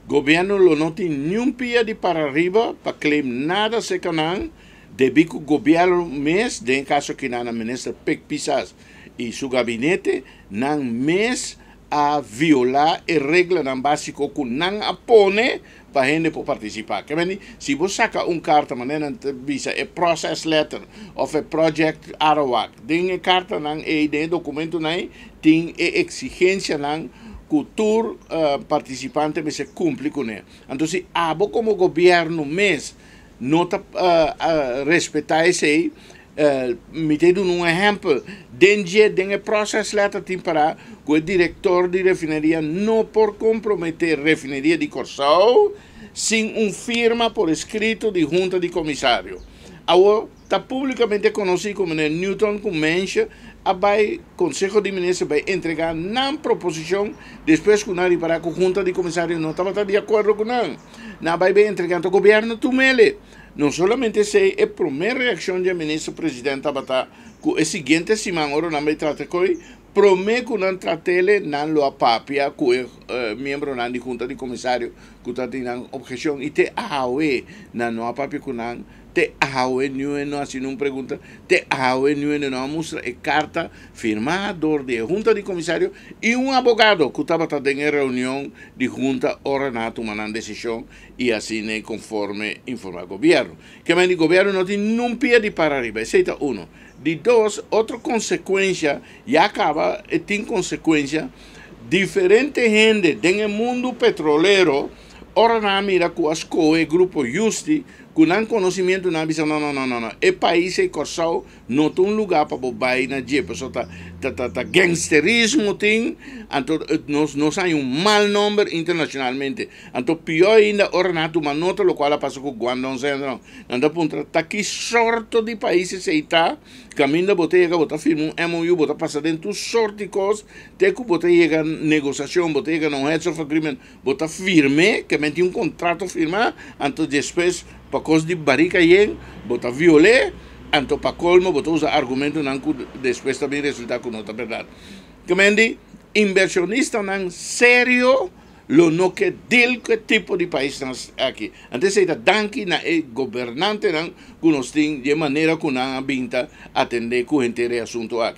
Gobièrnu lo no tin niun pia di para ariba pa claim nada serka nan, debí ku gobièrnu mes, den e kaso aki nan minister Pik Pisas i su gabinete, nan mes a violá e reglanan básiko ku nan a pone pa hende por partisipá. Ke mende, si bo saka un karta manera nan ta bisa e process letter òf e project Arawak, den e kartanan ei, den e dokumentonan ei, tin e eksigensianan ku tur partisipante mester kumpli kuné. Anto si abo komo gobièrnu mes no ta respetá esei, mi ta duna un ehèmpel, den dje, den e process letter tin pará ku e direktor di refineria no por komprometé refineria di Kòrsou sin un firma por eskrito di hunta di komisario. Awor, ta públikamente konosí ku meneer Newton ku Mensje a bai Konseho di Minister bai entregá nan proposishon despues ku nan ripará ku Hunta di Komisario no tabata di akuerdo ku nan. Nan a bai bai entregá anto gobièrnu tum'ele. No solamente esei, e promé reakshon dje Minister President tabata ku e siguiente siman ora nan bai trata koe, promé ku nan trat'ele nan lo a papia ku e miembronan di Hunta di Komisario ku ta tin nan obheshon i te awe nan no a papia ku nan. Te awe niun no a hasi niun pregunta, te awe niun no a mustra e karta firmá dor di e hunta di komisario i un abogado ku tabata den e reunion di hunta ora nan a tuma nan desishon i asina e konforme informá gobièrnu. Ke men di gobièrnu no tin niun pia di para riba, esei ta uno. Di dos, otro konsekuensha, ya kaba e tin konsekuensha, diferente hende den e mundu petrolero ora nan a mira ku a skohe grupo Justi, Ku nan konosimientu nan a bisa, No, no, no, no, no, e pais ei Kòrsou no ta un lugá pa bo bai na dje, pasobra ta, ta, ta gangsterismo tin, anto nos, nos haña un mal nòmber internashonalmente. Anto pió ainda ora nan a tuma nota lokual a pasa ku Guangdong Zhenrong. Nan ta puntra, Ta ki sorto di pais esei ta? Kaminda bo ta yega bo ta firma un MOU, bo ta pasa den tur sort di kos te ku bo ta yega negosiashon, bo ta yega na un heads of agreement, Bo ta firm'é, ke men tin un kontrato firmá, anto despues pa kos di barika yen, bo ta viol'é, anto pa kolmo bo ta usa argumentonan ku despues ta bin resultá ku no ta bèrdat. Ke men di, inbershonistanan serio lo no ke deal ku e tipo di paisnan aki. Anto esei ta danki na e gobernantenan ku nos tin di e manera ku nan a bin ta atendé ku henter e asuntu aki.